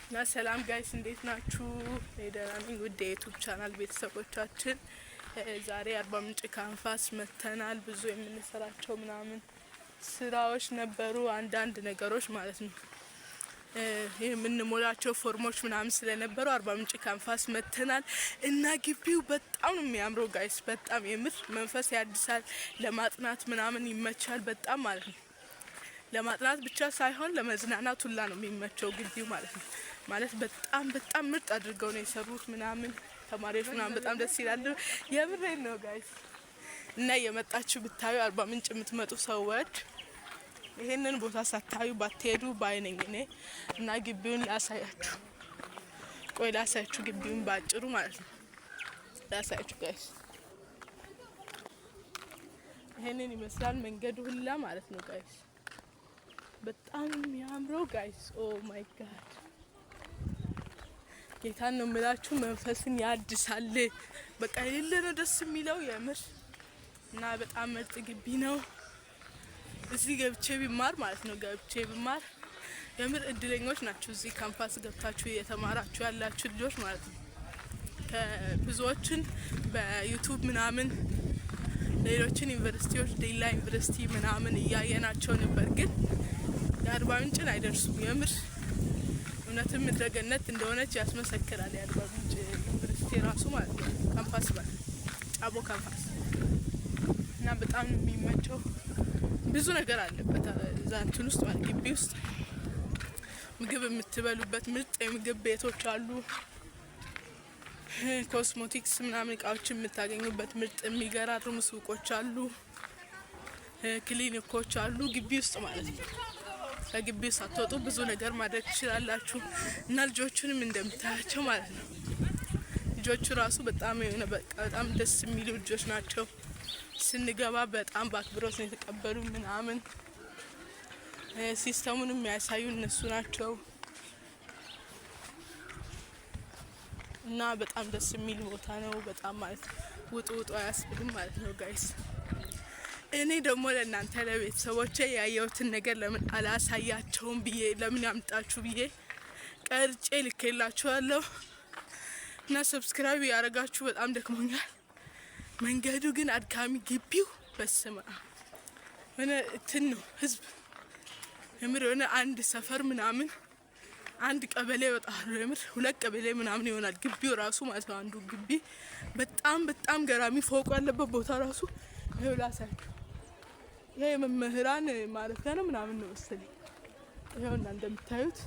እና ሰላም guys፣ እንዴት ናችሁ? እኔ ደህና ነኝ። ውድ የ YouTube channel ቤተሰቦቻችን፣ ዛሬ አርባ ምንጭ ካምፓስ መተናል። ብዙ የምንሰራቸው ምናምን ስራዎች ነበሩ፣ አንዳንድ ነገሮች ማለት ነው። የምንሞላቸው ፎርሞች ምናምን ስለነበሩ አርባ ምንጭ ካምፓስ መተናል እና ግቢው በጣም ነው የሚያምረው guys። በጣም የምር መንፈስ ያድሳል። ለማጥናት ምናምን ይመቻል በጣም ማለት ነው። ለማጥናት ብቻ ሳይሆን ለመዝናናት ሁላ ነው የሚመቸው ግቢው ማለት ነው። ማለት በጣም በጣም ምርጥ አድርገው ነው የሰሩት ምናምን፣ ተማሪዎች ምናምን በጣም ደስ ይላሉ። የምሬን ነው guys። እና የመጣችሁ ብታዩ፣ አርባ ምንጭ የምትመጡ ሰዎች ይሄንን ቦታ ሳታዩ ባትሄዱ ባይ ነኝ እኔ። እና ግቢውን ላሳያችሁ፣ ቆይ ላሳያችሁ ግቢውን ባጭሩ ማለት ነው፣ ላሳያችሁ guys። ይሄንን ይመስላል መንገዱ ሁላ ማለት ነው guys። በጣም የሚያምረው guys። Oh my God፣ ጌታን ነው የምላችሁ፣ መንፈስን ያድሳል። በቃ የሌለ ነው ደስ የሚለው የምር። እና በጣም ምርጥ ግቢ ነው። እዚህ ገብቼ ብማር ማለት ነው፣ ገብቼ ብማር የምር እድለኞች ናችሁ። እዚህ ካምፓስ ገብታችሁ እየተማራችሁ ያላችሁ ልጆች ማለት ነው። ከብዙዎችን በ YouTube ምናምን ሌሎችን ዩኒቨርሲቲዎች፣ ዲላ ዩኒቨርሲቲ ምናምን እያየናቸው ነበር፣ ግን የአርባ ምንጭን አይደርሱም። የምር እውነትም ምድረገነት እንደሆነች ያስመሰክራል የአርባ ምንጭ ዩኒቨርሲቲ ራሱ ማለት ነው። ካምፓስ ማለት ጫቦ ካምፓስ። እና በጣም ነው የሚመቸው። ብዙ ነገር አለበት እዛ እንትን ውስጥ ማለት ግቢ ውስጥ፣ ምግብ የምትበሉበት ምርጥ የምግብ ቤቶች አሉ። ኮስሞቲክስ ምናምን እቃዎችን የምታገኙበት ምርጥ የሚገራርሙ ሱቆች አሉ። ክሊኒኮች አሉ ግቢ ውስጥ ማለት ነው። ከግቢ ውስጥ ሳትወጡ ብዙ ነገር ማድረግ ትችላላችሁ። እና ልጆቹንም እንደምታያቸው ማለት ነው። ልጆቹ ራሱ በጣም የሆነ በቃ በጣም ደስ የሚሉ ልጆች ናቸው። ስንገባ በጣም በአክብሮት ነው የተቀበሉ ምናምን፣ system ኡን የሚያሳዩ እነሱ ናቸው። እና በጣም ደስ የሚል ቦታ ነው። በጣም ማለት ውጡ ውጡ አያስብልም ማለት ነው guys። እኔ ደግሞ ለእናንተ ለቤተሰቦቼ ያየሁትን ነገር ለምን አላሳያቸውም ብዬ፣ ለምን ያምጣችሁ ብዬ ቀርጬ ልኬላችኋለሁ። እና subscribe ያደረጋችሁ፣ በጣም ደክሞኛል። መንገዱ ግን አድካሚ፣ ግቢው በስመ አብ የሆነ እንትን ነው ህዝብ፣ የምር የሆነ አንድ ሰፈር ምናምን፣ አንድ ቀበሌ ይወጣሉ። የምር ሁለት ቀበሌ ምናምን ይሆናል ግቢው ራሱ ማለት ነው። አንዱ ግቢ በጣም በጣም ገራሚ ፎቅ ያለበት ቦታ ራሱ ይኸው ላሳያችሁ። ይሄ የመምህራን ማረፊያ ነው ምናምን ነው መሰለኝ። ይኸውና እንደምታዩት